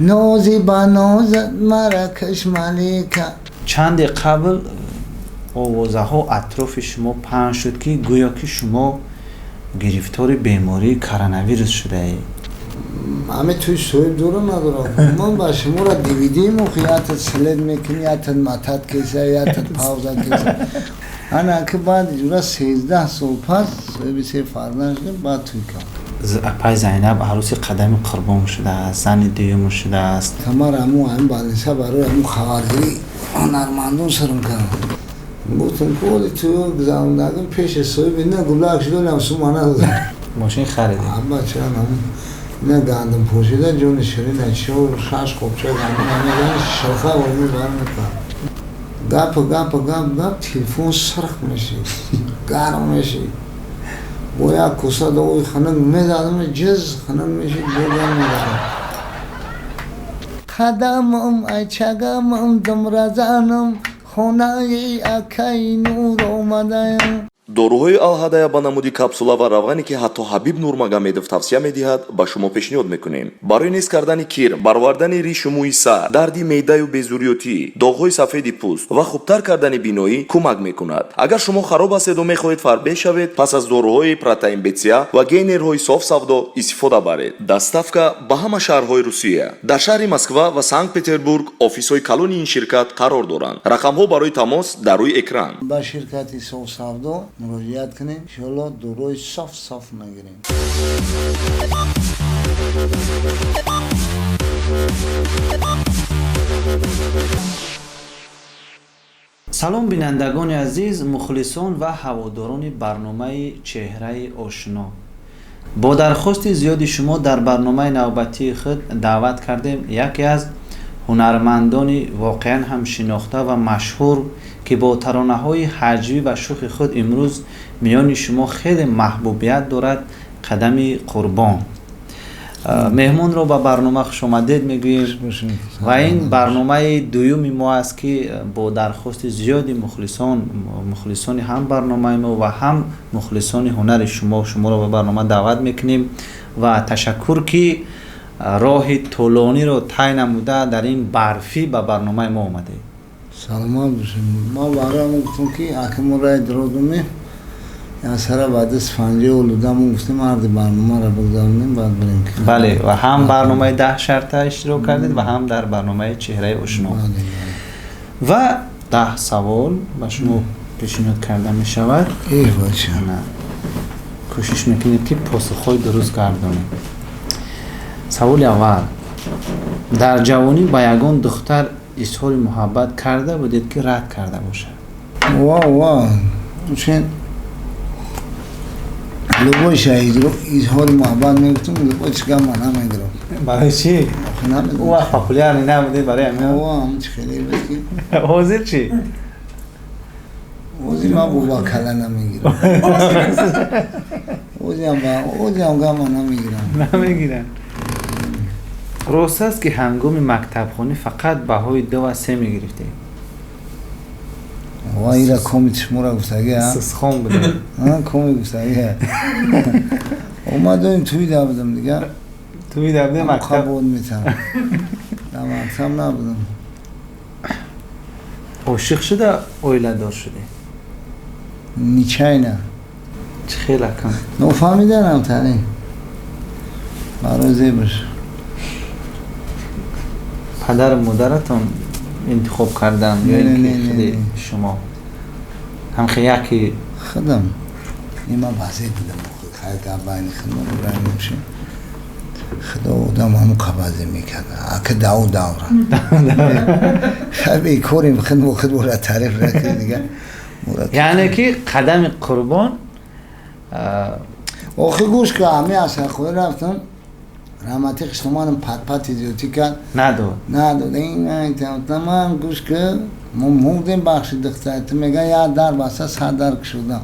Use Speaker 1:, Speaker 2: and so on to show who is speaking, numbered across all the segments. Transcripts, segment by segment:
Speaker 1: Нози ба нозат мара каш, малика.
Speaker 2: Чанде қабл овозаҳо атрофи шумо паҳн шуд, ки гӯё ки шумо гирифтори бемории коронавирус шудаед.
Speaker 1: Ҳаме туи соҳиб дора надорам. Ман ба шуморо дивидим, охи ятат след мекунӣ, ятат матат кеса, ятат пауза кеса. Ана ки баъди ҷура 13 сол пас соҳиби се фарзанд шудем, баъд туй кард.
Speaker 2: Апай Зайнаб арӯси Қадами Қурбон шудааст, зани дуюм шудааст.
Speaker 1: Тамар ҳаму ҳамин балниса барои ҳаму хабаргирӣ ҳунармандон сирм кардам. Гуфтам, ки оли тую гузарондагим пеши соҳиби на гулак шудолам, сума надодам.
Speaker 2: Мошин харидед?
Speaker 1: Абача, наму ина гандум пошида, ҷони ширина, чор шаш қопча гандум намедани, шилха орми бар мекард. Гапа гапа гап гап, телефон сирх мешид, гарм мешид. Бо як коса доғи хунук мезадам, ҷиз хунук мешид, бо гам мезадам. Қадамам айчагамам думразанам, хонаи акаи Нур омадаям.
Speaker 3: Доруҳои Алҳадая ба намуди капсула ва равғане, ки ҳатто Ҳабиб Нурмагомедов тавсия медиҳад, ба шумо пешниҳод мекунем. Барои нест кардани кирм, баровардани ришу мӯи сар, дарди меъдаю безурётӣ, доғҳои сафеди пӯст ва хубтар кардани биноӣ кӯмак мекунад. Агар шумо хароб ҳастеду мехоҳед фарбеҳ шавед, пас аз доруҳои протеин БЦА ва гейнерҳои Соф Савдо истифода баред. Доставка ба ҳама шаҳрҳои Русия. Дар шаҳри Москва ва Санкт Петербург офисҳои калони ин ширкат қарор доранд. Рақамҳо барои тамос дар рӯи экран.
Speaker 1: Ба ширкати Соф Савдо муроҷиат кунем, иншоалло доруҳои соф соф мегирем.
Speaker 2: Салом, бинандагони азиз, мухлисон ва ҳаводорони барномаи Чеҳраи ошино. Бо дархости зиёди шумо дар барномаи навбатии худ даъват кардем яке аз ҳунармандони воқеан ҳам шинохта ва машҳур, ки бо таронаҳои ҳаҷвӣ ва шӯхи худ имрӯз миёни шумо хеле маҳбубият дорад, Қадами Қурбон. Меҳмонро ба барнома хушомадед мегӯем ва ин барномаи дуюми мо аст, ки бо дархости зиёди мухлисон, мухлисони ҳам барномаи мо ва ҳам мухлисони ҳунари шумо, шуморо ба барнома даъват мекунем ва ташаккур, ки роҳи тӯлониро тай намуда, дар ин барфӣ ба барномаи мо омадед.
Speaker 1: Саломат бошем. Ма барои гуфтам, ки акимо рай дородуме сара ба даст фанҷа олудам, гуфтем марди барномаро бигзаронем, баъд барем.
Speaker 2: Бале, ва ҳам барномаи Даҳ шарта иштирок кардед ва ҳам дар барномаи Чеҳраи ошино. Ва 10 савол ба шумо пешниҳод карда мешавад. Кӯшиш мекунед, ки посухҳои дуруст гардонед. Саволи аввал: дар ҷавонӣ ба ягон духтар изҳори муҳаббат карда будед, ки рад карда бошад?
Speaker 1: Ва ва, чен любой ша изҳори муҳаббат мегуфтум, любой чига ман намегирам.
Speaker 2: Барои чӣ? Ӯ вақт популярный набудед, барои
Speaker 1: ҳамин? Хеле буд, ки
Speaker 2: Ҳозир чӣ?
Speaker 1: Ҳозир ман бобакала намегирам, ҳозиам гама намегирам.
Speaker 2: Намегирам. Рост аст, ки ҳангоми мактабхонӣ фақат баҳои ду ва се мегирифтед?
Speaker 1: Ва, ира коми шуморо гуфтаги.
Speaker 2: Сусхон будем.
Speaker 1: Коми гуфтаги. Омадоим, туи дабудам дига.
Speaker 2: Туи дабудем, мактаб.
Speaker 1: Қабул метам, дар мактаб набудам.
Speaker 2: Ошиқ шуда оиладор шудед?
Speaker 1: Нечаянно.
Speaker 2: Чӣ хел, акам?
Speaker 1: Нофаҳмиданам тари барои зебрш.
Speaker 2: Падару модаратон интихоб кардан ё ин ки худи шумо ҳамхе яки?
Speaker 1: Худам. Има базе будам, байни худам ибраҳим, худо одам ҳамун қабазе мекард, ака дау давра бекорим, худ худ бора таъриф накунӣ дига.
Speaker 2: Яъне ки Қадами Қурбон.
Speaker 1: Охи, гӯш ка, ҳами асархоӣ рафтам, раҳмати хиштоманам патпати зиёдтӣ кард.
Speaker 2: Надод.
Speaker 1: Надод. Ман, гӯш ка, мо мурдем, бахши духтар, ту мега як дар баста, сад дар кушодам.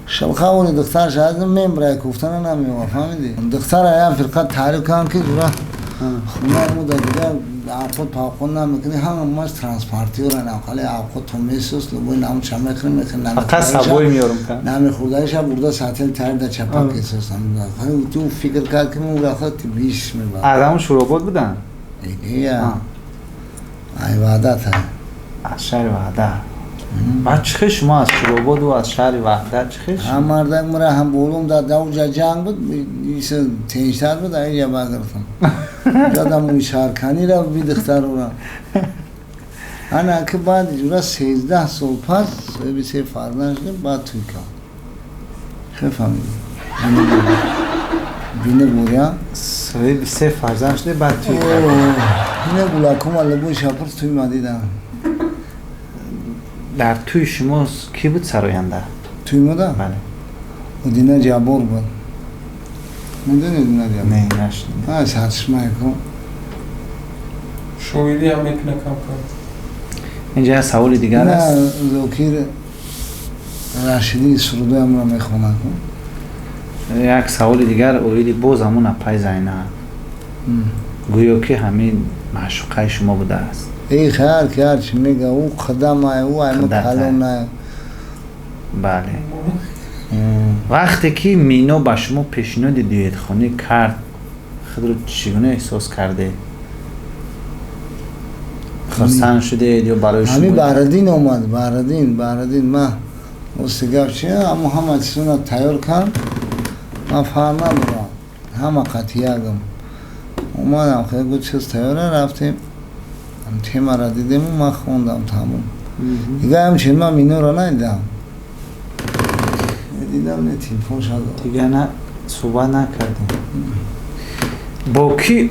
Speaker 1: Шилқавори духтар шаҳад мембрай, куфтана намева, фаҳмидӣ? Духтара як фирқа таъриф кардам, ки жура хуна муда дига авқот павқот намекунӣ, ҳамаш транспортёра навқали авқот то месӯс, любой намуча мехӯри, мехӯри.
Speaker 2: Фақат сабои меёрум.
Speaker 1: Намехӯрдаиша бурда сател тари да чапак эсосам. Ту фикр кард, ки мо рафта тибиш мебар.
Speaker 2: Аз ҳамун Шуробод буданд?
Speaker 1: Ия. Ай Ваҳдат.
Speaker 2: Аз шаҳри Ваҳдат. Баъд чӣ хел шумо аз Чӯрободу аз шаҳри Ваҳдат чӣ хел?
Speaker 1: Ҳам мардак мура ҳам болум дар давҷа ҷанг буд, тенҷтар буд, аинҷа багирфтам. Ҷадам мӯйсарканира би духтарура. Ана ки баъди ҷура 13 сол пас соҳиби се фарзанд шудем, баъд тӯй кард. Хел фаҳмидӣ? Бина буря.
Speaker 2: Соҳиби се фарзанд шудем, баъд тӯй кард.
Speaker 1: Ина гулакума либои шапур тӯй ма дидам.
Speaker 2: Дар тӯи шумо кӣ буд сароянда?
Speaker 1: Тӯй мода?
Speaker 2: Бале.
Speaker 1: Одина Ҷаббор буд. Медонед Одина Ҷаббор?
Speaker 2: Не, нашнидам.
Speaker 1: А, сарчашмае ку.
Speaker 4: Шоирӣ ҳам мекуна кам-кам.
Speaker 2: Инҷа як саволи дигар аст.
Speaker 1: На, Зокир Рашидӣ сурудоямро мехонад.
Speaker 2: Як саволи дигар оиди боз ҳамон апай Зайнаб. Гӯё ки ҳамин маъшуқаи шумо будааст.
Speaker 1: Эй, хар ки ҳарчи мега, ӯ қадамай, ӯ айма калонай.
Speaker 2: Бале. Вақте ки Мино ба шумо пешниҳоди дуэтхонӣ кард, худро чӣ гуна эҳсос кардед? Хурсанд шудед ё барои шумо?
Speaker 1: Ҳамин Баҳраддин омад, Баҳраддин, Баҳраддин, ман рости гап чи, аммо ҳама чизона тайёр кард, ман фарқ надорам, ҳама қатъиягам. Омадам, хеле гуфт чиз тайёра, рафтем, темаро дидему ман хондам тамом. Дигар ҳамчунин ман Миноро надидам. Дидам, не телефон шад.
Speaker 2: Дигар на суҳбат накардем. Бо кӣ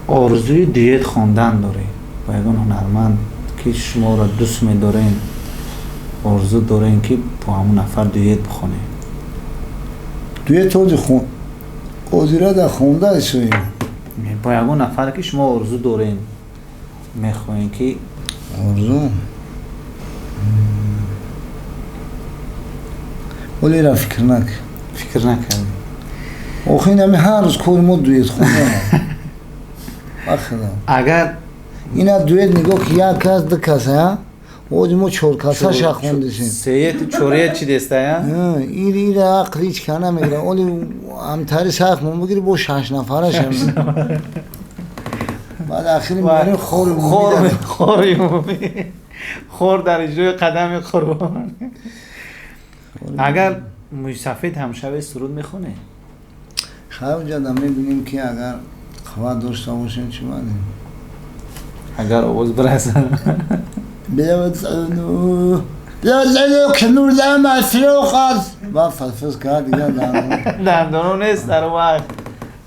Speaker 2: орзуи дуэт хондан доред? Бо ягон ҳунарманд ки шуморо дӯст медорен, орзу дорен ки бо ҳамон нафар дуэт бихонед?
Speaker 1: Дуэт ози хон озира дар хонда исоем.
Speaker 2: Бо ягон нафаре ки шумо орзу дорен, мехоҳем ки
Speaker 1: орзу олера фикр накард.
Speaker 2: Фикр накардем.
Speaker 1: Охи ин ҳами ҳар рӯз кори мо дуэт хонда. Бахда.
Speaker 2: Агар
Speaker 1: ина дуэт нигоҳ ки як кас, ду кас, а? Ози мо чор каса шахондисем.
Speaker 2: Сеет, чорет чи дестая?
Speaker 1: Ир ира ақл ҳеч ка намегира. Оли ҳамтари сахт мо бигири бо шаш нафара шам. Баъд ахири меорем хори умумӣ.
Speaker 2: Хори умумӣ. Хор дар иҷрои қадами қурбон. Агар мӯйсафед ҳамшаве суруд мехонед?
Speaker 1: Хайр, ҷада мебинем ки агар қувват дошта бошем, чӣ бадем?
Speaker 2: Агар овоз бирасад.
Speaker 1: Ба фасфас кард дигар дандон.
Speaker 2: Дандоно нест дар вақт.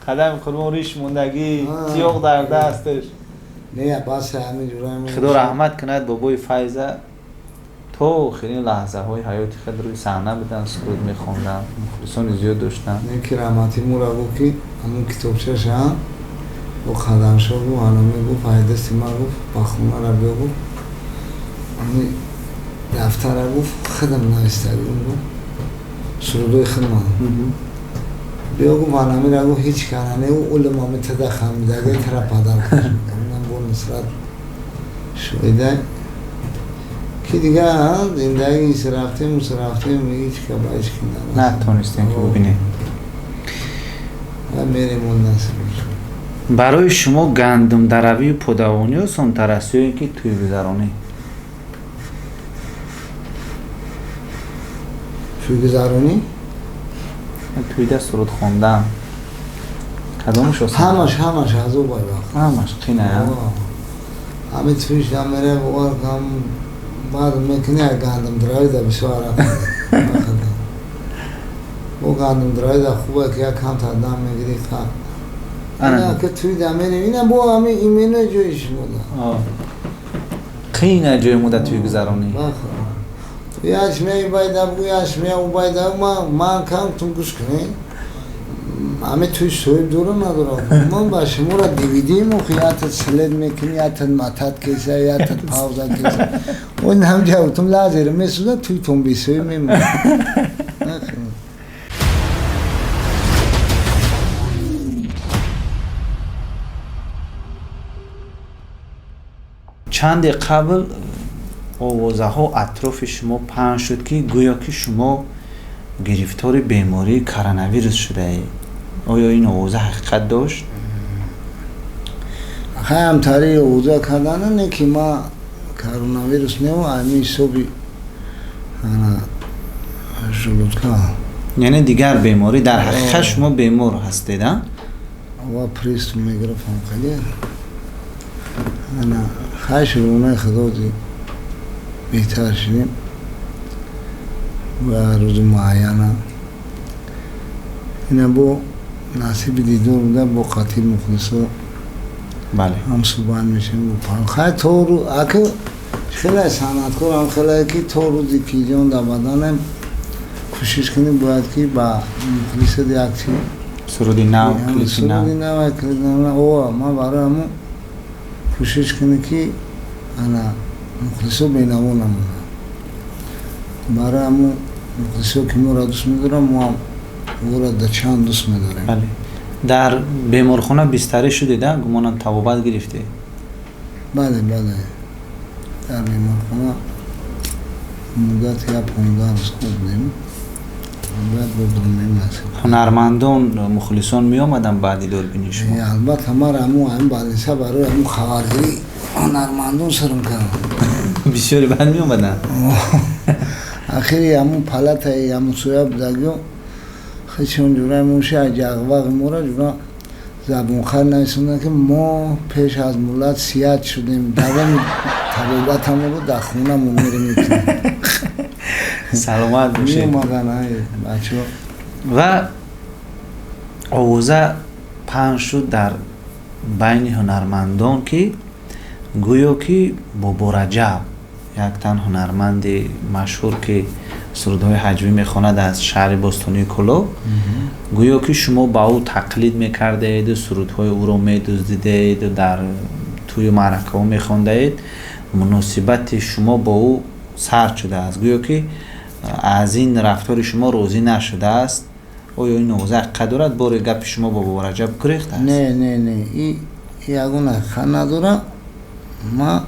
Speaker 2: Қадами қурбон риш мондагӣ, тиёқ дар дасташ.
Speaker 1: Не, бас ҳамин ҷура.
Speaker 2: Худо раҳмат кунад бобои Файза то охирин лаҳзаҳои ҳаёти худ рӯи саҳна буданд, суруд мехонданд, мухлисони зиёд доштанд.
Speaker 1: Не ки раҳмати мура гуфт ки ҳамон китобчаша бо қадамшо гуфт, ҳанаме гуфт, ҳайдасти ман гуфт, ба хонара биё гуфт, ҳамин дафтара гуфт, худам навистагим гуфт, сурудои худман. Биё гуфт, ҳанамира гуфт, ҳеҷ кара не, улм ами тада хамидаги тара падар кашид. Ҳаминам бо нусрат шоида ки дигар зиндагӣ рафтем, рафтем, ҳеҷ ка ба ҳеҷ ки
Speaker 2: натонистем ки бубинем.
Speaker 1: Мерем он насиб.
Speaker 2: Барои шумо гандумдаравию подавонӣ осонтар аст ё ин ки тӯйгузаронӣ?
Speaker 1: Тӯйгузаронӣ?
Speaker 2: Тӯйда суруд хондан кадомаш осон?
Speaker 1: Ҳамаш, ҳамаш азоб вақт.
Speaker 2: Ҳамаш қина.
Speaker 1: Ҳамин тӯйш дамере бовар кам баъд мекунӣ гандумдаравида бисёр арақ. Бо гандумдаравида хубе ки як камтар дам мегирӣ қа. Ана ки тӯй дамерем, ина бо ҳамин именно ҷои шумода.
Speaker 2: Қина ҷои мода тӯйгузаронӣ.
Speaker 1: Яш меибайда бугу, яш меубайда, ман кам тун гӯш кунӣ. Ҳами тӯй соҳиб дорам надорам. Ман ба шуморо DVD мохи, ята след мекунӣ, ята матат кеса, ята пауза кеса. Он ҳам ҷавтум лазер месӯзад, тӯйтон бесоҳиб мемонад.
Speaker 2: Чанде қабл овозаҳо атрофи шумо паҳн шуд ки гӯё ки шумо гирифтори бемории коронавирус шудаед. Оё ин овоза ҳақиқат дошт?
Speaker 1: Хаям тари овоза кардана не ки ма коронавирус неу, ами ҳисоби ана желудка.
Speaker 2: Яъне дигар беморӣ, дар ҳақиқат шумо бемор ҳастед, а?
Speaker 1: Ва приступ мегирифтам хеле. Ана хай, шукронаи Худо, беҳтар шудем ва рӯзи муайяна ина бо насиби дидор буда, бо қатъи мухлисо ҳам суҳбат мешавем. Хай, то ака хеле санъаткор ҳам хеле ки то рӯзи ки ҷон дар баданем кӯшиш кунем, бояд ки ба мухлисат як чи
Speaker 2: суруди нав, клипи нав.
Speaker 1: Суруди нав, клипи нав. О, ман барои ҳамун кӯшиш кунем ки ана мухлисо бенаво намонанд. Барои ҳамун мухлисо ки моро дӯст медоранд, мо ҳам ӯро да чанд дӯст медорем.
Speaker 2: Бале, дар беморхона бистарӣ шудед, а? Гумонам, табобат гирифтед.
Speaker 1: Бале, дар беморхона муддати як 15 рӯз хоб будем, баъд бобурмем, насиб.
Speaker 2: Ҳунармандон, мухлисон меомаданд ба дидорбини шумо?
Speaker 1: Албатта, мара ҳамун ҳамин балиса барои ҳамун хабаргирӣ ҳунармандон сирм кардам.
Speaker 2: Бисёре баъд меомаданд.
Speaker 1: Ахири ҳамун палатаи ҳамсоя будагиё хечон ҷураи моши ҷағвағи мора ҷура забонхар нависонда, ки мо пеш аз муллат сият шудем, давоми табобатамонро дар хонамон мерем мекунем.
Speaker 2: Саломат бошед.
Speaker 1: Меомадан ай бачаҳо.
Speaker 2: Ва овоза паҳн шуд дар байни ҳунармандон, ки гӯё ки Бобораҷаб, як тан ҳунарманди машҳур, ки сурудҳои ҳаҷвӣ мехонад аз шаҳри бостонии Кӯлоб, гӯё ки шумо ба ӯ тақлид мекардаеду сурудҳои ӯро медуздидаеду дар тӯю маъракаҳо мехондаед. Муносибати шумо бо ӯ сард шудааст, гӯё ки аз ин рафтори шумо розӣ нашудааст. Оё ин овоза ҳақиқат дорад? Боре гапи шумо бо Бобораҷаб гурехтааст?
Speaker 1: Не, и ягон ҳақиқат надорад. Ма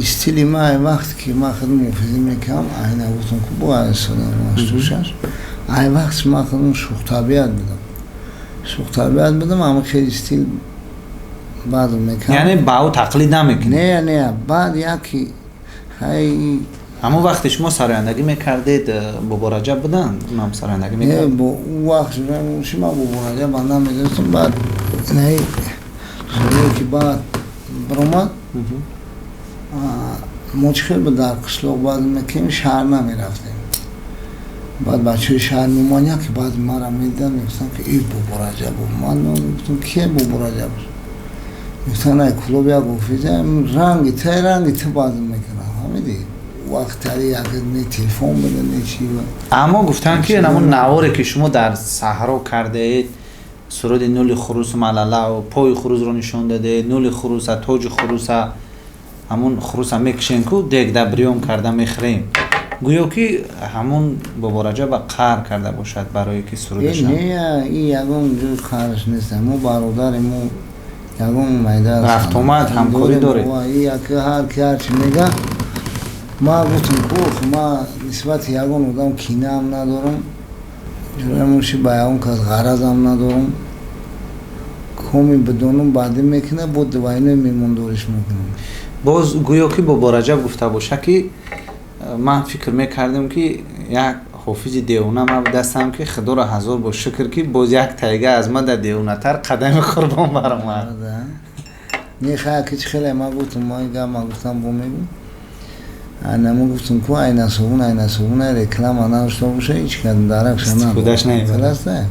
Speaker 1: стили ма, ай вақте ки ма худ муҳофизӣ мекардам, айна гуфтам ку бо 886, ай вақт ма худм шӯхтабиат будам, шӯхтабиат будам, ама хеле стил баъд мекардам.
Speaker 2: Яъне ба ӯ тақлид намекунед?
Speaker 1: Не, баъд яки хай.
Speaker 2: Ҳамон вақте шумо сарояндагӣ мекардед, Бобораҷаб буданд, унам сарояндагӣ
Speaker 1: не
Speaker 2: мекард?
Speaker 1: Бо ӯ вақт ши ма Бобораҷаб намедонистам. Баъд инаи соле ки баъд баромад, мо чӣ хел буд, дар қишлоқ баъд мекунем, шаҳр намерафтем. Баъд бачаҳои шаҳр меомад, яке баъд мара медиданд, мегуфтанд ки и Бобораҷабов. Ман мегуфтам, кие Бобораҷабов? Мегуфтанд, ай клуб як офиза ранги тай, ранги ту баъд мекунам. Фаҳмидӣ, вақт тари як не телефон буда, не чи.
Speaker 2: Аммо гуфтанд, ки ҳамон наворе ки шумо дар саҳро кардаед, суруди нули хурус малалау, пои хурузро нишон дадаед, нули хуруса, тоҷи хуруса, ҳамон хуруса мекушем ку, дегда бирён карда мехӯрем, гӯё ки ҳамон Бобораҷаба қаҳр карда бошад барое ки сурудашам.
Speaker 1: Не, и ягон ҷои қаҳраш нест. Мо бародари мо, ягон майда
Speaker 2: рафтомад, ҳамкорӣ доред.
Speaker 1: И як ҳар ки ҳарчи мега, ма гуфтам ку, ма нисбати ягон одам кинаам надорам, ҷураи ба ягон кас ғаразам надорам. Коми бидонам баъдӣ мекунад, бо двойной мемондориш мекунам.
Speaker 2: Боз гӯё ки Бобораҷаб гуфта боша, ки ман фикр мекардем, ки як ҳофизи девона ма дастам, ки Худоро ҳазор бор шукр, ки боз як тайга аз ман дар девонатар қадами Қурбон баромад.
Speaker 1: Не, хай, ки чи хеле ма гуфтам, ма гап ма гуфтам, бо мегӯм, айнамо гуфтам ку, айнасобун, айнасобун реклама надошта боша, ҳеч кас даракша
Speaker 2: Истифодаш намебарад.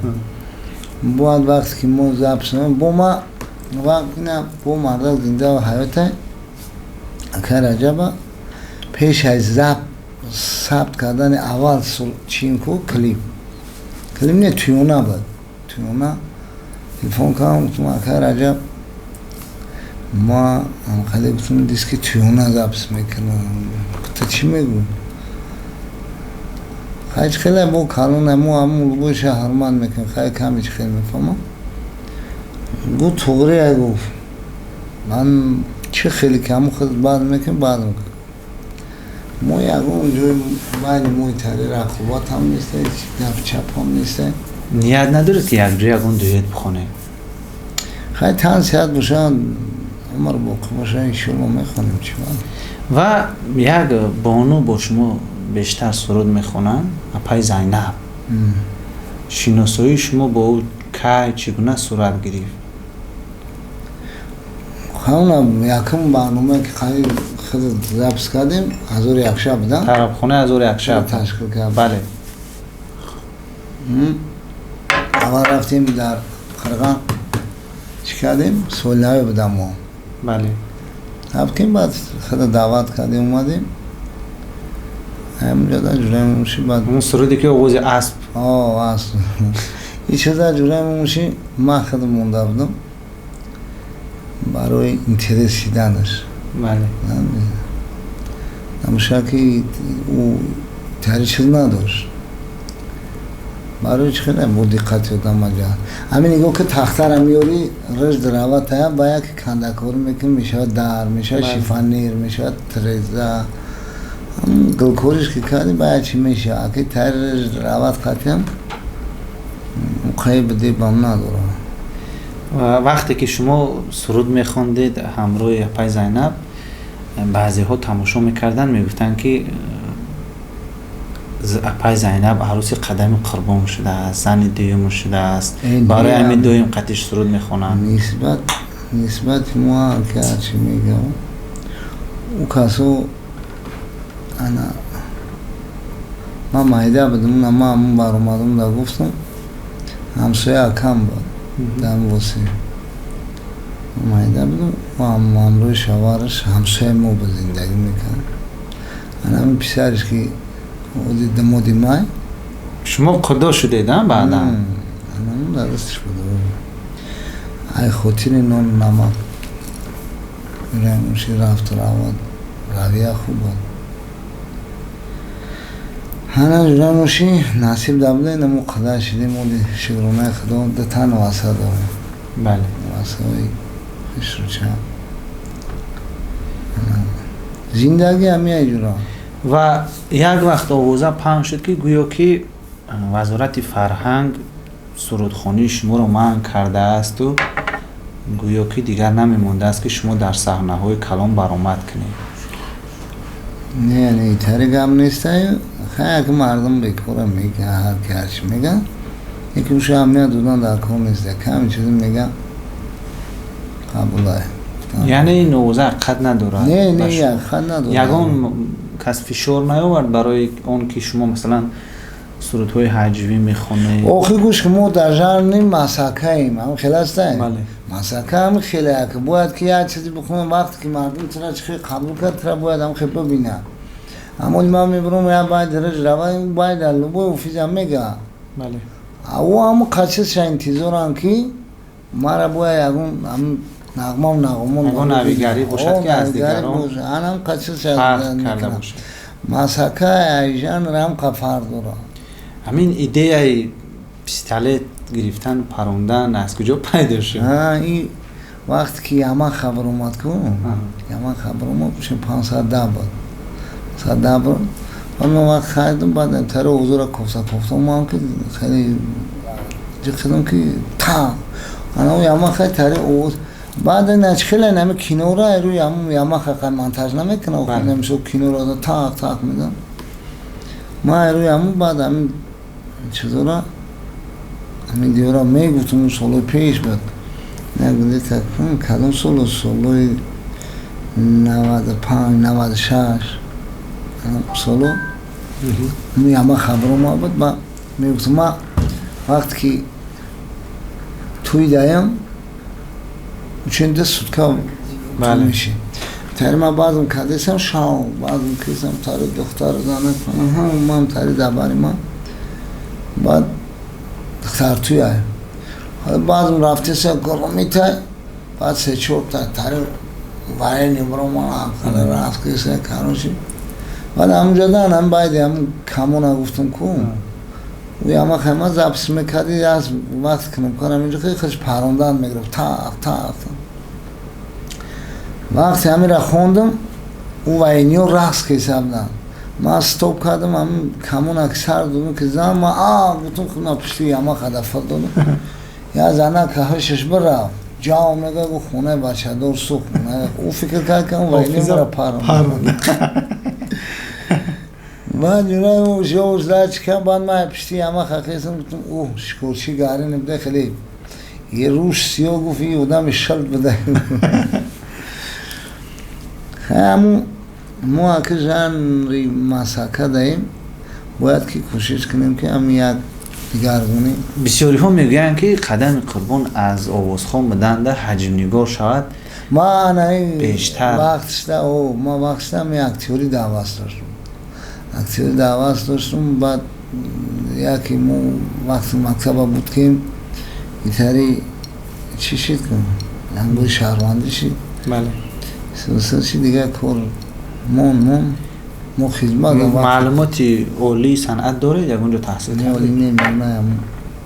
Speaker 1: Бояд вақте ки мо запись бо ма вақт бо мардак зинда ҳаёта ака Раҷаба пеш аз сабт кардани аввал чин ку клип, клип не, туёна буд, туёна телефон кардам, гуфтам, ака Раҷаб, ма ҳамқаде, гуфтам, диски туёна запись мекунам. Гуфта, чӣ мегӯ? Хай, чи хеле бо калона, мо ҳамун лубоиша ҳурмат мекунем, хай, ками чи хел мефаҳмам. Гуфт, туғри, ай, гуфт, ман чӣ хеле ки ҳамун худ баъд мекунем, баъд мекунем. Мо ягон ҷои байни мои тари рақобат ҳам нест, гапчап ҳам нест.
Speaker 2: Ният надоред, ки якҷо ягон дуэт бихонед?
Speaker 1: Хай, тан сиҳат боша, умр боқӣ боша, иншоалло мехонем, чӣ.
Speaker 2: Ва як бону бо шумо бештар суруд мехонанд, апаи Зайнаб. Шиносоии шумо бо ӯ кай, чӣ гуна сурат гирифт?
Speaker 1: Ҳамна якум барномае, ки қариб худ запись кардем, «Ҳазору як шаб» буда.
Speaker 2: Тарабхонаи «Ҳазору як шаб».
Speaker 1: Ташкил кард.
Speaker 2: Бале.
Speaker 1: Аввал рафтем дар Қирған, чӣ кардем, соли буда мо. Рафтем, баъд худа даъват кардем, омадем ҳаминҷода ҷураи мумуши, баъд
Speaker 2: Он суруде, ки овози асп.
Speaker 1: О, асп ин чиза, ҷураи мумуши, ман худ монда будам барои интерес шиданаш. Намуша, ки ӯ тари чиз надошт, барои чӣ хеле бо диққати одам аҷа ҳамин нигоҳ, ки тахтара меёрӣ, рыжд раватая, ба як кандакорӣ мекунӣ, мешавад дар, мешавад шифоньер, мешавад треза, гулкориш ки кардӣ, ба як чӣ мешавад, аки тари рыжд рават қатиам муқайи биди бам надорам.
Speaker 2: Вақте ки шумо суруд мехондед ҳамроҳи апаи Зайнаб, баъзеҳо тамошо мекарданд, мегуфтанд, ки апаи Зайнаб арӯси Қадами Қурбон шудааст, зани дуюм шудааст, барои ҳамин дуюм қатиш суруд мехонанд.
Speaker 1: Нисбати мо ки ҳарчи мегӯям, ӯ касо ана ман майда будам, на ман ҳамун баромадам да гуфтам, ҳамсоя акам буд дар восе, майда будам, ҳамроҳи шавҳараш ҳамсояи мо буд, зиндагӣ мекард, ана ҳамин писариш, ки оди дамоди май.
Speaker 2: Шумо худо шудед баъдан?
Speaker 1: Анамун дар дастиш буд, ай хотири нону намак рамуши рафту равад, равия хуб буд. Ҳана ҷураноши насиб да буда, намо қадар шидем, оди шукронаи Худо, дутан васа дорем. Васаҳои хушруча, зиндагӣ ҳамияи ҷура.
Speaker 2: Ва як вақт овоза паҳн шуд, ки гӯё ки Вазорати фарҳанг сурудхонии шуморо манъ кардаасту гӯё ки дигар намемондааст, ки шумо дар саҳнаҳои калон баромад кунед.
Speaker 1: Не, не, тари гап нестай. Хай, ки мардум бекора мега, ҳар ки ҳарчи мега, яки уша аҳамият додан дар кор нест, ками чизе мега, қабулай.
Speaker 2: Яъне ин овоза ҳақиқат надорад?
Speaker 1: Не, не, ҳақиқат надорад.
Speaker 2: Ягон кас фишор наёвард барои он ки шумо, масалан, сурудҳои ҳаҷвӣ мехонед?
Speaker 1: Охи, гӯш, ки мо дар жанри масакаем, ҳам хел астаем. Масака ҳам хеле, ки бояд ки як чизе бихонам, вақте ки мардум тира чӣ хел қабул кард, тира бояд ҳам хел бибинад. Аммо ман мебурам, як байд рыж рава, байд дар любой офизам мега. Ӯ ҳамн қачизша интизорам, ки мара бояд ягон нағмам нағмон
Speaker 2: Ягон навигарӣ бошад, ки аз дигарон
Speaker 1: анам қачизша
Speaker 2: фарқ карда бошад.
Speaker 1: Масака ай жанр ҳам қа фарқ дорад.
Speaker 2: Ҳамин идеяи пистолет гирифтан, парондан аз куҷо пайдо шуд?
Speaker 1: Ин вақте ки Ямаха баромад ку, Ямаха баромад, 510 буд, 110 буд. Ман вақт харидам, баъд тари ҳузура кофта кофта омадам, ки хеле ҷиқидам, ки та ана Ямаха тари овоз, баъд нач хеле нами кинора рӯи Ямаха қай монтаж намекунад, мисол киноро тақ тақ мезан, ман рӯи ҳамун, баъд ҳамин чизора, ҳамин диёра мегуфтум, солҳои пеш буд, кадом соло, солҳои 95, 96 соло Ямаха баромад буд. Ма мегуфтум, ма вақте ки тӯй даям, ученда сутка меши тари, ма баъзм кардесам, шав баъзм кисам, тари духтар зана ман тари дабари ман, баъд духтар туяй, баъзм рафтеса громитай, баъд се чорта тари варени бромана рафтеса, короче, баъд ҳамунҷодан ҳам байди ҳамун камона гуфтам ку, Ямаха ма запись мекарди, аз вақт кнопкара инҷо хеле хеш парондан мегирифт, тақ тақ. Вақте ҳамира хондам, ӯ вайниё рақс кесабдан, ман стоп кардам, ҳамин камона ки сар додам, ки зан, ма а гуфтам, худна пушти Ямаха дафа додам, я зана каҳашаш бирафт. Ҷав мега, гуфт, хонаи бачадор сӯхт. Ӯ фикр кард, ки вайни мара паронда. Баъд ҷураи баъд ман пишти Ямаха хестам, гуфтам, ӯ шикорчи гарини буда, хеле рӯш сиёҳ, гуфт, и одами шалт буда. Ҳамун мо аки жанри масака даем, бояд ки кӯшиш кунем, ки ҳам як дигаргунӣ.
Speaker 2: Бисёриҳо мегӯянд, ки Қадами Қурбон аз овозхон буданда ҳаҷмнигор шавад.
Speaker 1: Ман
Speaker 2: бештар.
Speaker 1: Вақтшда, ман вақтшда ами актёри даъват доштум, актёри даъват доштум. Баъд яке мо вақти мактаба буд, ки итари чӣ шид, ку ангои шаҳрвандӣ шид, чи дигар кор мон мон мо хизмат.
Speaker 2: Маълумоти олии санъат доред? Ягон ҷо таҳсил?
Speaker 1: Кардед? Не, миёна.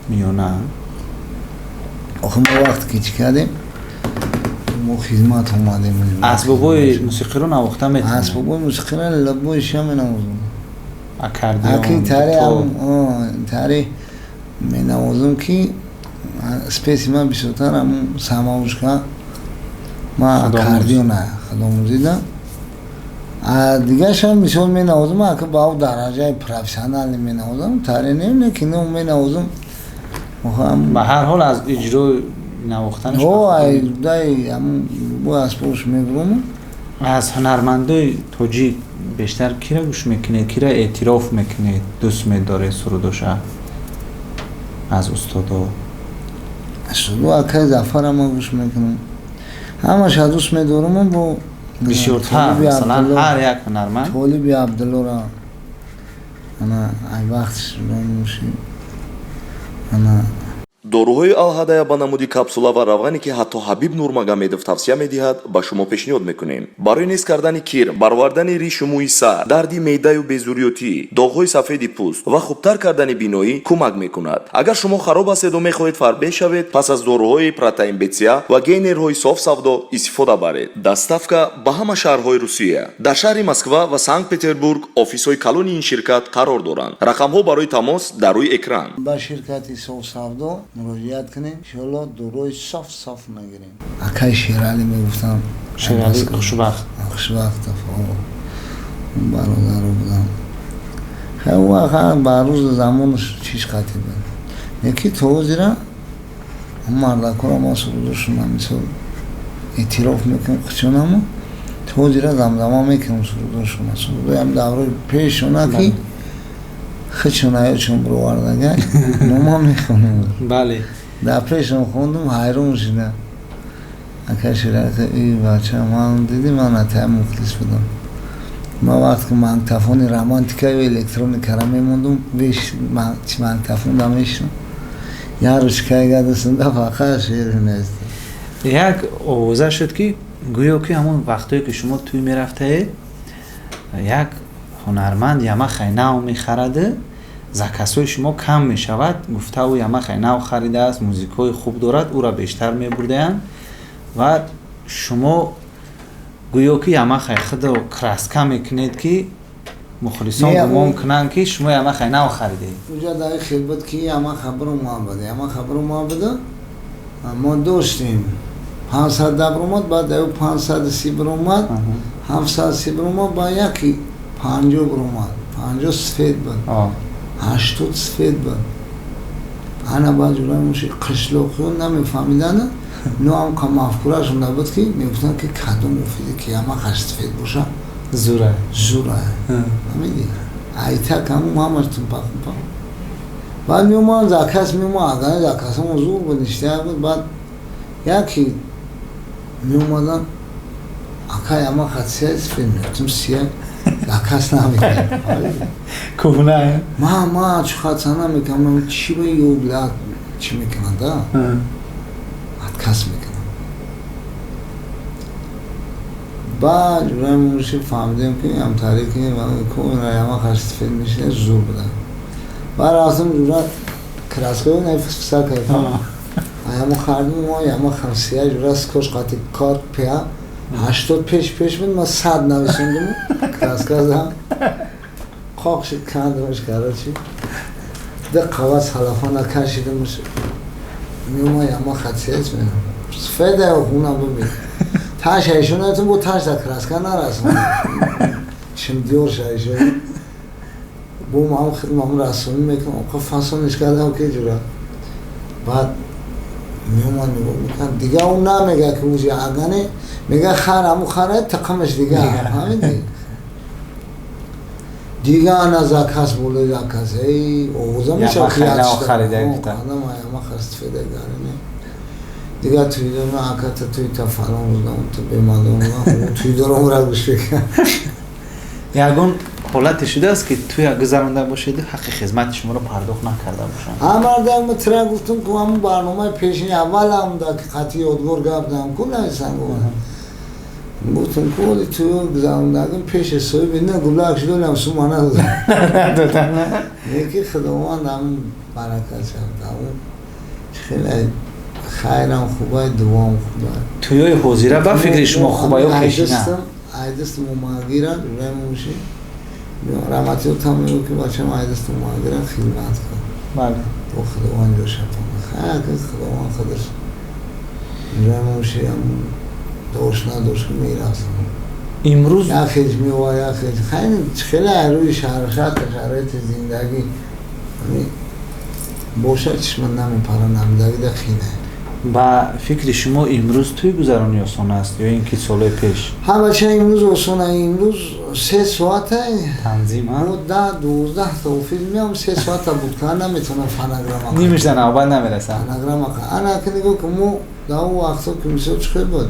Speaker 2: Миёна.
Speaker 1: Охи мо вақте ки чӣ кардем, мо хизмат омадем.
Speaker 2: Асбобҳои мусиқиро навохта метавонед?
Speaker 1: Асбобҳои мусиқиро лабои ша менавозам.
Speaker 2: Аккордеон?
Speaker 1: Тари менавозам, ки спеси ман бисёртар ҳамун самоучка, ман аккордеона худомӯзида. Дигаршам мисол менавозам, ака ба ав дараҷаи профессионалӣ менавозам, тари не, лекин менавозам.
Speaker 2: Ба ҳар ҳол аз иҷрои навохтанаш.
Speaker 1: Дай ҳамун бо асбобш мебурам.
Speaker 2: Аз ҳунармандои тоҷик бештар кира гӯш мекунед, кира эътироф мекунед, дӯст медоред сурудоша аз устодо?
Speaker 1: Устодо, акаи Зафара ман гӯш мекунам, ҳамаша дӯст медорам бо
Speaker 2: Бисёртар, масалан, ҳар як ҳунарманд.
Speaker 1: Толиби Абдуллора, ана ай вақтш ана.
Speaker 3: Доруҳои Алҳадая ба намуди капсула ва равғане, ки ҳатто Ҳабиб Нурмагомедов тавсия медиҳад, ба шумо пешниҳод мекунем. Барои нест кардани кирм, баровардани ришу мӯи сар, дарди меъдаю безурётӣ, доғҳои сафеди пӯст ва хубтар кардани биноӣ кӯмак мекунад. Агар шумо хароб ҳастеду мехоҳед фарбеҳ шавед, пас аз доруҳои протеин бетсия ва гейнерҳои Соф Савдо истифода баред. Доставка ба ҳама шаҳрҳои Русия. Дар шаҳри Москва ва Санкт Петербург офисҳои калони ин ширкат қарор доранд. Рақамҳо барои тамос дар рӯи экран.
Speaker 1: Ба ширкати Соф Савдо муроҷиат кунем, иншоалло доруҳои соф соф мегирем. Акаи Шералӣ мегуфтам.
Speaker 2: Шералӣ Хушбахт.
Speaker 1: Хушбахтов, бародаро будам. Хай, ба рӯзи замонаш чиш қатӣ буд, яки то ҳозира мардакора ман сурудошона мисол эътироф мекунам, хучонамо то ҳозира замзама мекунам сурудошона, сурудои ҳам даврои пешона, ки хичона ёчон бировардага нома мехонам. Дар пешам хондум, ҳайрон шуда ака Ширака: и бача, ман диди, ман атая мухлис будам. Ман вақте ки магнитофони Романтикаю электроникара мемондум, магнитофон да мешинам, як ручкаи гадасунда, фақат шеър нест.
Speaker 2: Як овоза шуд, ки гӯё ки ҳамон вақтое ки шумо тӯй мерафтаед, як ҳунарманд Ямахаи нав мехараду заказҳои шумо кам мешавад. Гуфта, ӯ Ямахаи нав харидааст, музикҳои хуб дорад, ӯра бештар мебурдаянд ва шумо гӯё ки Ямахаи худро краска мекунед, ки мухлисон гумон кунанд, ки шумо Ямахаи нав харидед.
Speaker 1: Уҷа дар хел буд, ки Ямаха биромад, Ямаха биромад, мо доштем 500 да биромад, баъд аю 530 биромад, 730 биромад, ба яки 50 биромад, 50 сфет буд, 80 сфет буд. Ана баъд ҷураи муши қишлоқиён намефаҳмиданд, но ҳамқа мафкурашон набуд, ки мегуфтанд, ки кадом офизе ки Ямахаш сфет боша.
Speaker 2: Зура.
Speaker 1: Зура, фаҳмидӣ? Айтак ҳамун ҳамаш тумпа-хумпа. Баъд меомад заказ, меомад, агар заказҳамо зур буд, ништяк буд. Баъд яке меомадан: ака, Ямаха сия, сфет? Мегуфтам, сия заказ намекард.
Speaker 2: Кӯҳна.
Speaker 1: Ма чухатса намекунам, чӣ ба ёбла чӣ мекунад, отказ мекунам. Баъд ҷураи муши фаҳмидем, ки ҳамтаре ки Ямахаш сфет мешина, зур буда. Баъд рафтам, ҷура краскаи нафсак аямо хардим, мо Ямахам сия, ҷура скош қати кор пия 80 пеш пеш буд, ма 100 нависондум, краска зам, қоқ шид, кандамаш, короче, ди қава салафона кашидамш. Меома: Ямаха сия? Сафеда хуна бибин. Таш айшонатун бо таш да краска нарасон. Чимдиёр шайшон. Бо ман хидмам расонӣ мекунам, охо фасониш кардам ки ҷура. Баъд меомад нигоҳ мекард, дига ӯ намега ки уҷа агане, мега хар ҳаму хара тақамаш дига, фаҳмидӣ? Дига ана заказ болои заказ, эй овоза мешавад ки яма хастфеда гарине. Дига туйдорма аката туйта фалон будам, ту бемадон будам, туйдорам ра гӯш мекард.
Speaker 2: Ягон ҳолате шудааст, ки туя гузаронда бошеду ҳаққи хизмати шуморо пардохт накарда бошанд?
Speaker 1: Ҳамарда тира гуфтум, ки ҳамун барномаи пешини аввалам да ки қатъи ёдгор гап дам ку нависам, гуфтум ки оли туё гузарондагим пеши соҳиби на гулак шудолам сума надодам. Леки худованд ҳамун баракат шавд, ҳамун хеле хайрам хубай, дуом хубай.
Speaker 2: Туёи ҳозира ба фикри шумо хуба ё пешина?
Speaker 1: Айдастам омагира ремуши раҳматиётам мегӯ ки бачам айдастам омагира хидмат кун.
Speaker 2: Бале.
Speaker 1: Бо худованд ҷошатон хайр, худованд худаш ремуши дошт надошт мерафтам.
Speaker 2: Имрӯз
Speaker 1: як хеҷ меова, як хеҷ хайр, хеле рӯи шаҳршат шароити зиндагӣ бошад, чишма намепара, намдагида хине.
Speaker 2: Ба фикри шумо имрӯз тӯй гузаронӣ осон аст ё ин ки солҳои пеш?
Speaker 1: Ҳа бача, имрӯз осона. Имрӯз 3 соата
Speaker 2: танзим
Speaker 1: 10-12 та офис меам, 3 соата буд ка наметавонам фонограмма.
Speaker 2: Нимишда навбат намерасад.
Speaker 1: Фонограмма ана ки нигоҳ ки мо дар он вақтҳо ки мисол чӣ хел буд,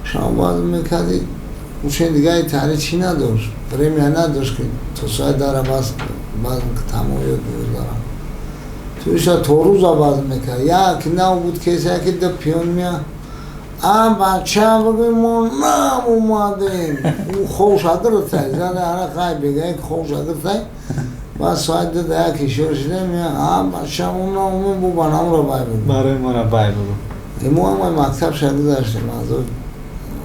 Speaker 1: шумо бояд мекардӣ, учен дигари таҳрир чӣ надошт, премия надошт, ки то соати дара бас базм тамом ё 12-ам туиша то рӯза базм мекард. Як нав буд кеса, яки да пиён мея, а бача бигӯй, мо нам омадем, ӯ ховша гирифтай зада, ара қай бега ховша гирифтай. Баъд соати 2 да як ишор шуда мея, а бача, мо нам омадем, бу ба намро бай бигӯ,
Speaker 2: барои мора бай бигӯ.
Speaker 1: Мо ҳамаи мактаб ша гузаштем. Азо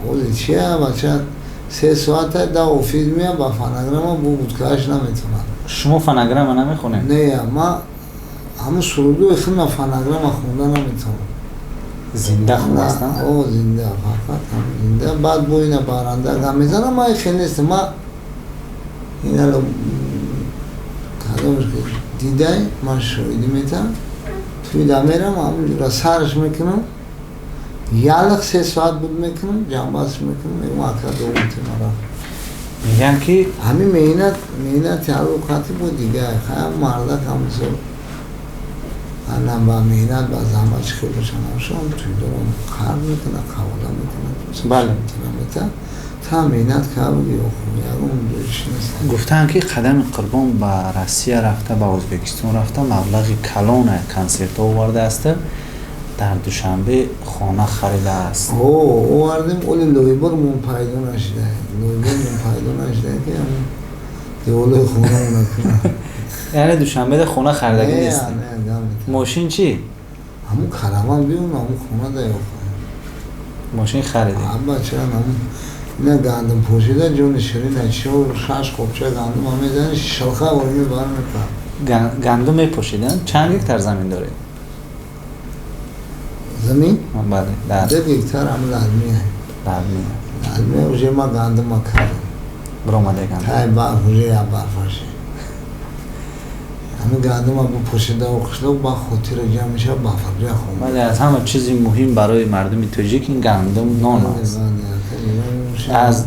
Speaker 1: ози чия, бача, 3 соата да офис мея, ба фонограмма бу будкааш наметавонад.
Speaker 2: Шумо фонограмма намехонед?
Speaker 1: Не, ма ҳамун сурудои худма фонограмма хонда наметавонам.
Speaker 2: Зинда хуб аст?
Speaker 1: О, зинда, фақат зинда. Баъд бо ина баранда гам мезанам, ма хел нестам. Ма инало кадомш дидай, ман шоҳидӣ метавам, туида мерам, ҳамунҷура сарш мекунам, ялық 3 соат буд мекунам, ҷамбасш мекунам, мегӯм, ака, довути мара.
Speaker 2: Мегӯянд ки
Speaker 1: ҳамин меҳнат, меҳнати ҳалуқати бо дигар хай мардак ҳамисол ана ба меҳнат, ба заҳмат чӣ хел боша набошам, туйдорам қарз мекунад, қавола мекунад.
Speaker 2: Бале.
Speaker 1: Та меҳнат кард, ягон чӣ нест.
Speaker 2: Гуфтаанд, ки Қадами Қурбон ба Россия рафта, ба Ӯзбекистон рафта, маблағи калона консертҳо овардааст, дар Душанбе хона харидааст.
Speaker 1: Овардем, оли лоибормон пайдо нашуда, лоибормон пайдо нашуда, ки деволои хонамона кунад.
Speaker 2: Яъне Душанбеда хона харидагӣ нест? Мошин чӣ?
Speaker 1: Ҳамун караван биён, ҳамун хона да ёфт.
Speaker 2: Мошин харидем?
Speaker 1: Аба, чара, ҳамун ина гандум пошида, ҷони ширина, чор шаш қопча гандум мезани, шалха орими бар мекард.
Speaker 2: Гандум мепошидан? Чанд гектар замин доред?
Speaker 1: Замин?
Speaker 2: Бале, дар
Speaker 1: 2 гектар ҳам лалмия.
Speaker 2: Лалмия.
Speaker 1: Лалмия уже ма гандума кардем.
Speaker 2: Биромаде гандум.
Speaker 1: Тай барф уже я барфаше. Ҳамин гандума бупошида қишлоқ ба хотира ҷамъ мешавад, ба фарҷа хом.
Speaker 2: Бале, аз ҳама чизи муҳим барои мардуми тоҷик ин гандум, нон аст. Аз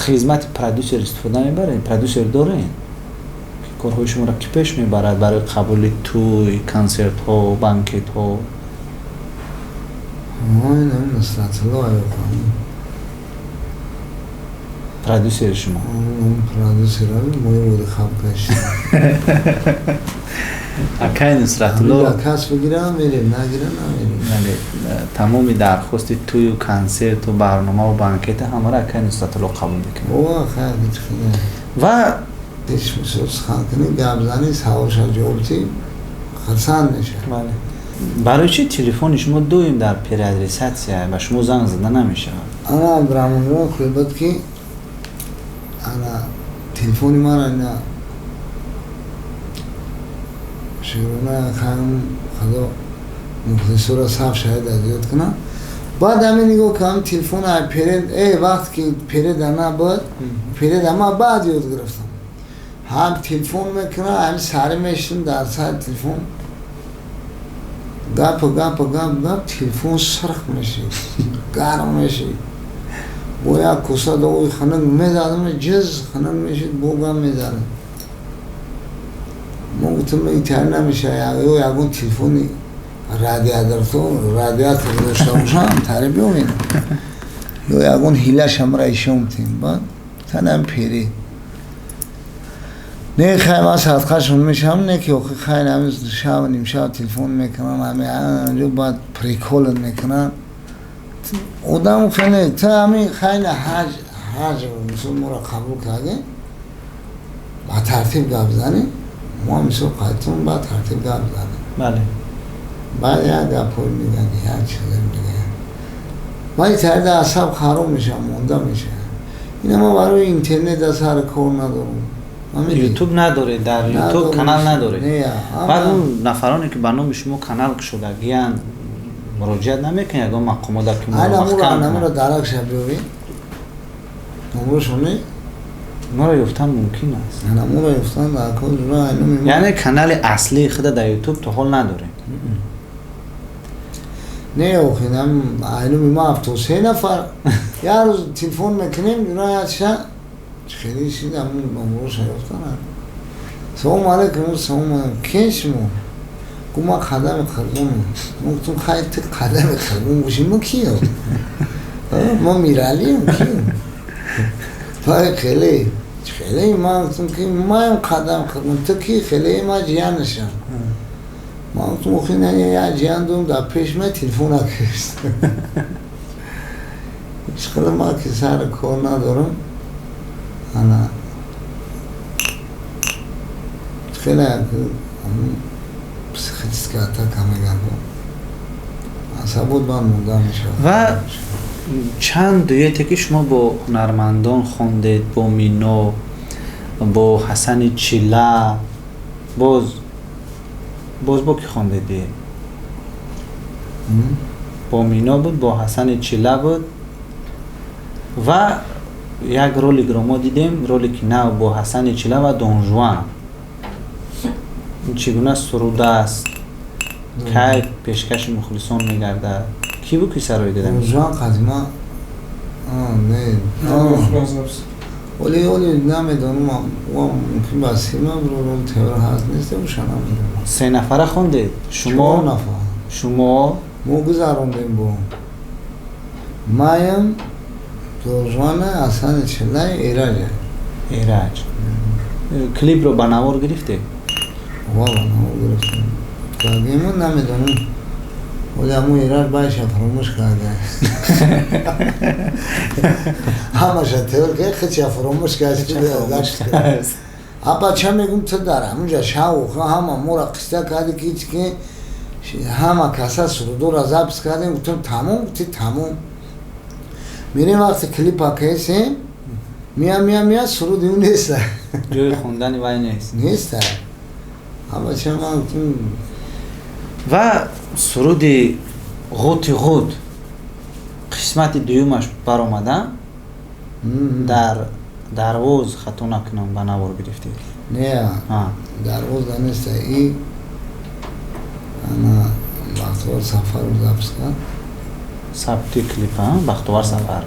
Speaker 2: хизмати продюсер истифода мебаред? Продюсер доред, ки корҳои шуморо ки пеш мебарад барои қабули тӯй, консертҳо, банкетҳо?
Speaker 1: Нусратулло.
Speaker 2: Продюсери шумо?
Speaker 1: Продюсер мои води хаб кашид.
Speaker 2: Акай Нусратулло.
Speaker 1: Кас бигирам, мерем, нагирам, намерем.
Speaker 2: Бале, тамоми дархости тӯю, консерту, барномаву банкета ҳамаро акай Нусратулло қабул мекунад.
Speaker 1: О, хайр, ҳеҷ хеле.
Speaker 2: Ва
Speaker 1: ҳеҷ мисол сухан кунӣ, гап занӣ, саволша ҷавоб тӣ, хурсанд мешавад.
Speaker 2: Бале, барои чӣ телефони шумо доим дар переадресация, ба шумо занг зада намешавад?
Speaker 1: Ана Абдураҳмонҷон хел буд, ки ана телефони мара ина шукрона хайм, худо мухлисоро саф шаҳид аз ёд кунам. Баъд ҳамин нигоҳ кардам, телефон перед, вақте ки переда набуд, переда ма баъд ёд гирифтам. Ҳам телефон мекунам, ҳами сари мешидам дар сари телефон, гапа гапа гап гап, телефон сирх мешид, гарм мешид. Бо як коса доғи хунук мезадам, ҷиз хунук мешид, бо гап мезадам. Мо гуфтам, итари намеша, ё ягон телефони радиатор дошта бошам, тари биёвем, ё ягон ҳилашамра ишом тем. Баъд танам пери не, хай, ман садқашон мешавам, не ки охи, хай, ҳами шаб нимшаб телефон мекунам, ҳами анҷо, баъд прикол ат мекунам. Одам хеле та ҳами хайна ҳаҷ ҳаҷ, мисол, моро қабул кардем, ба тартиб гап занем, мо мисол қайтум ба тартиб гап занем. Баъд як гапҳое мегӯянд, як чизе мегӯянд, вале тарида асаб хароб мешавад, монда мешавад. Ина ма барои интернет сари кор надорам.
Speaker 2: Ютуб надоред? Дар Ютуб канал надоред? Баъд он нафароне, ки ба номи шумо канал кушодагиянд, муроҷиат намекунед ягон мақомота, ки
Speaker 1: Намуро даракша биёвӣ, номрошоне.
Speaker 2: Моро ёфтан мумкин аст.
Speaker 1: Намуро ёфтан дар кор.
Speaker 2: Яъне канали аслии худа дар Ютуб то ҳол надорем?
Speaker 1: Не, охи, айнуми ма 73 нафар. Як рӯз телефон мекунем, ша хеле шидам, номроша ёфтан. Салому алейкум, салому алейкум, кен шумо? Гу ма Қадами Қурбонам. Мо гуфтум, хай, ту Қадами Қурбон бошӣ, мо кием? Мо Миралием, кием? Вай хеле хеле, ман гуфтум, ки маям Қадам Қурбон, ту ки? Хеле, ма ҷиянашам. Ман гуфтум, охи, як ҷиян дорум, дар пеш ма телефон накард. Ишқила, ма ки сари кор надорам. Ана хеле психическая атака мегӯянд, асабот банд монда мешавад.
Speaker 2: Ва чанд дуэте, ки шумо бо ҳунармандон хондед, бо Мино, бо Ҳасани Чила, боз бо ки хондед дуэт? Бо Мино буд, бо Ҳасани Чила буд ва як роликро мо дидем, ролики нав бо Ҳасани Чила ва Донжуан. Ин чӣ гуна суруд аст? Кай пешкаши мухлисон мегардад? Кӣ буд, ки сарои додам?
Speaker 1: Донжуан қадима не, оли намедонам, мумкин ба сима рол теор ҳаст, нест, боша, намедонам.
Speaker 2: Се нафара хондед шумо?
Speaker 1: Нафар.
Speaker 2: Шумо.
Speaker 1: Мо гузарондем бо маям, Донжуана, Ҳасани Чилаи, Эраҷа.
Speaker 2: Эраҷ. Клипро ба навор гирифтед?
Speaker 1: Ва, ба навор гирифтем кардему, намедонам, оли ҳамун Эраҷ байша фаромӯш карда, ҳамаша теор ки хича фаромӯш кард. Аба, ча мегум, ту дар ҳамунҷа шаву ҳама моро қисса карди, ки ки ҳама каса сурудора запись кардем, гуфтем, тамом, гуфти, тамом. Мерем, вақте клипа кесем, мия, мия, мия, суруди ӯ неста.
Speaker 2: Ҷои хондани вай нест.
Speaker 1: Неста. Аба, ча ман гуфтем.
Speaker 2: Ва суруди «Ғути ғут» қисмати дуюмаш баромада, дар Дарвоз, хато накунам, ба навор гирифтед?
Speaker 1: Не, Дарвоз неста, и ана Бахтовар Сафаров запись кард.
Speaker 2: Сабти клипа Бахтовар Сафар.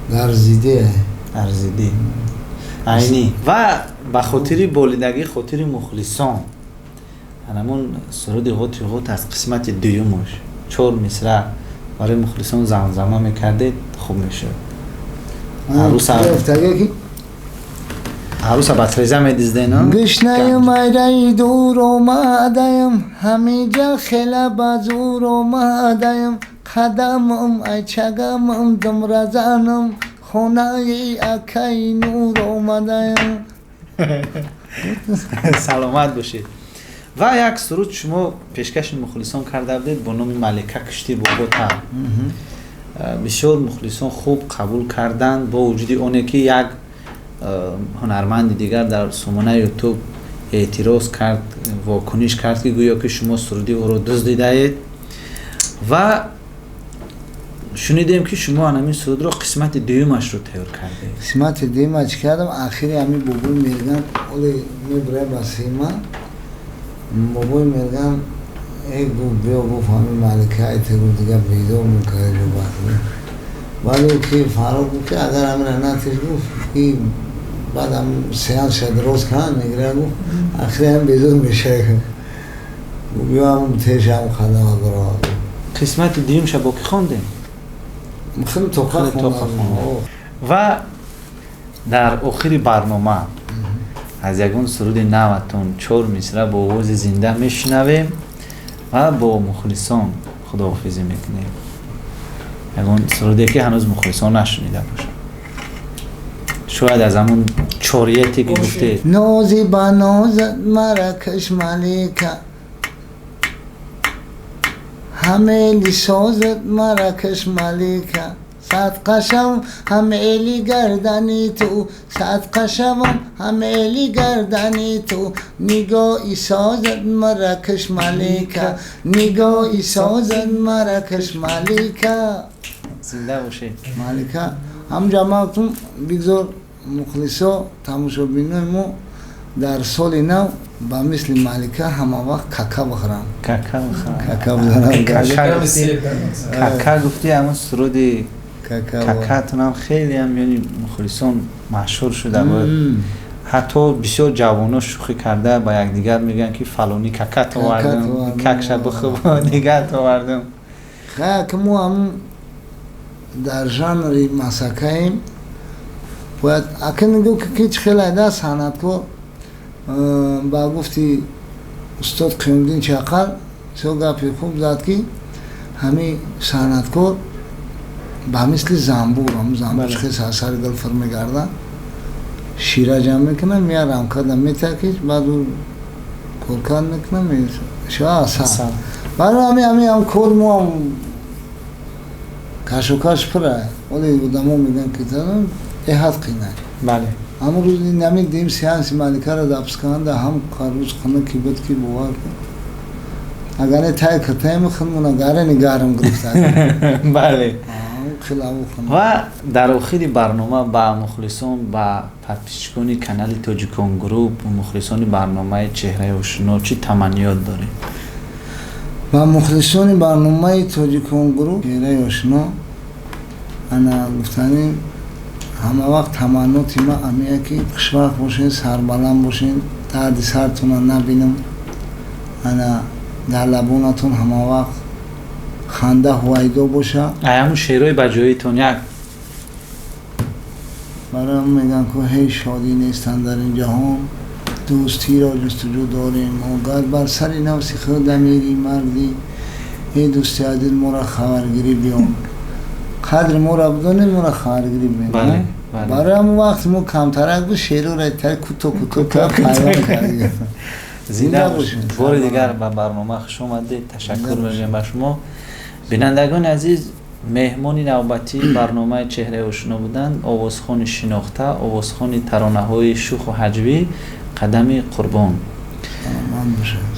Speaker 1: Дар Зиде.
Speaker 2: Дар Зиди айнӣ. Ва ба хотири болидагӣ, хотири мухлисон, ҳамун суруди «Ғути ғут» аз қисмати дуюмаш чор мисра барои мухлисон замзама мекардед, хуб мешуд. Арӯса ба треза медизден.
Speaker 1: Гушнаям, айраи дур омадаям, ҳамиҷа хела ба зур омадаям, қадамам айчагамам думразанам, хонаи акаи Нур омадаям.
Speaker 2: Саломат бошед. Ва як суруд шумо пешкаши мухлисон карда будед бо номи «Малика кишти бобота». Бисёр мухлисон хуб қабул карданд, бо вуҷуди оне ки як ҳунарманди дигар дар сомонаи Ютуб эътироз кард, вокуниш кард, ки гӯё ки шумо суруди ӯро дуздидаед. Ва Шунидем, ки шумо анамин сурудро қисмати дуюмашро тайёр кардед.
Speaker 1: Қисмати дуюма чӣ кардам? Ахири ҳамин Бобои Мерган оле мебурай ба сима. Бобои Мерган э гуфт, биё, гуфт, ҳамин Малика айта, гуфт, дига бедор мекард. Баъд ки Фаррух гуфт, ки агар ҳамина натиш, гуфт, ки баъд ҳам сеанс шад роз кан мегира, гуфт, ахири ҳам безор мешавад, биё ҳам теш ҳам қадама бирова.
Speaker 2: Қисмати дуюмша бо ки хондем?
Speaker 1: Хеле тоқа.
Speaker 2: Хеле тоқа хондем. Ва дар охири барнома аз ягон суруди наватон чор мисра бо овози зинда мешунавем ва бо мухлисон худоҳофизӣ мекунем. Ягон суруде, ки ҳанӯз мухлисон нашунида бошанд, шояд аз ҳамун чорияте, ки гуфтед.
Speaker 1: Нози ба нозат маракаш Малика, ҳамели созат маракаш Малика, садқа шавам ҳамели гардани ту, садқа шавам ҳамели гардани ту, нигоҳи созат маракаш Малика, нигоҳи созат маракаш Малика.
Speaker 2: Зинда бошед.
Speaker 1: Малика, ҳамҷа ман гуфтум, бигзор мухлисо, тамошобинои мо дар соли нав ба мисли Малика ҳама вақт кака бихӯранд.
Speaker 2: Кака бихӯранд.
Speaker 1: Кака бизананд.
Speaker 2: Кака гуфти, ҳамун суруди
Speaker 1: кака.
Speaker 2: Какатунам хелеам миёни мухлисон машҳур шуда буд. Ҳатто бисёр ҷавоно шӯхӣ карда ба якдигар мегӯянд, ки фалонӣ какат овардам, какша бихӯб, дигар овардам.
Speaker 1: Хая, ки мо ҳамун дар жанри масакаем, бояд ака нигоҳ ки чӣ хеле айда санъаткор, ба гуфти устод Қиёмиддин Чақал бисёр гапи хуб зад, ки ҳамин санъаткор ба мисли занбур, ҳамун занбур чӣ хел сарсари гул фир мегардад, шира ҷамъ мекунад, мея рамкада метакиш, баъд ӯ коркард мекунад, шава асал. Барои ҳамин ҳам кори мо ҳам кашокаш пура. Оле одамо мегӯянд, ки эҳад қинай. Ҳамун рӯзи нами дим сеанси Маликаро запис карданда, ҳам рӯз хунуки буд, ки бовар кун, агар не тай киртаем хунмона гарани гарм гирифта.
Speaker 2: Ва дар охири барнома ба мухлисон, ба подписчикони канали Тоҷикон Груп, мухлисони барномаи Чеҳраи ошино чӣ таманниёт доред?
Speaker 1: Ба мухлисони барномаи Тоҷикон Груп, Чеҳраи ошино, ана гуфтанӣ, ҳама вақт таманноти ма амия, ки хушвақт бошед, сарбаланд бошед, дарди сартона набинам, ана дар лабонатон ҳама вақт ханда ҳувайдо боша.
Speaker 2: Ҳамун шеърҳои ба ҷоитон як.
Speaker 1: Барои мегӯям, ку ҳеҷ шодӣ нестанд дар ин ҷаҳон, дӯстиро ҷустуҷӯ дорем мо, гар бар сари нафси худ амири мардӣ, эй дӯсти адил, моро хабаргирӣ биён, қадри моро бидонед, моро хабаргирӣ биён. Барои ҳамон вақти мо камтарак буд, шеърҳоро тари кӯто кӯто пайванд кардем.
Speaker 2: Зинда бошед. Бори дигар ба барнома хуш омадед, ташаккур мегӯем ба шумо. Бинандагони азиз, меҳмони навбатии барномаи Чеҳраи ошино буданд овозхони шинохта, овозхони таронаҳои шӯху ҳаҷвӣ Қадами Қурбон.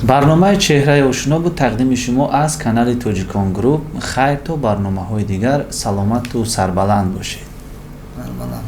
Speaker 2: Барномаи Чеҳраи ошино буд, тақдими шумо аз канали Тоҷикон Груп. Хайр, то барномаҳои дигар, саломату сарбаланд бошед.
Speaker 1: Сарбаланд.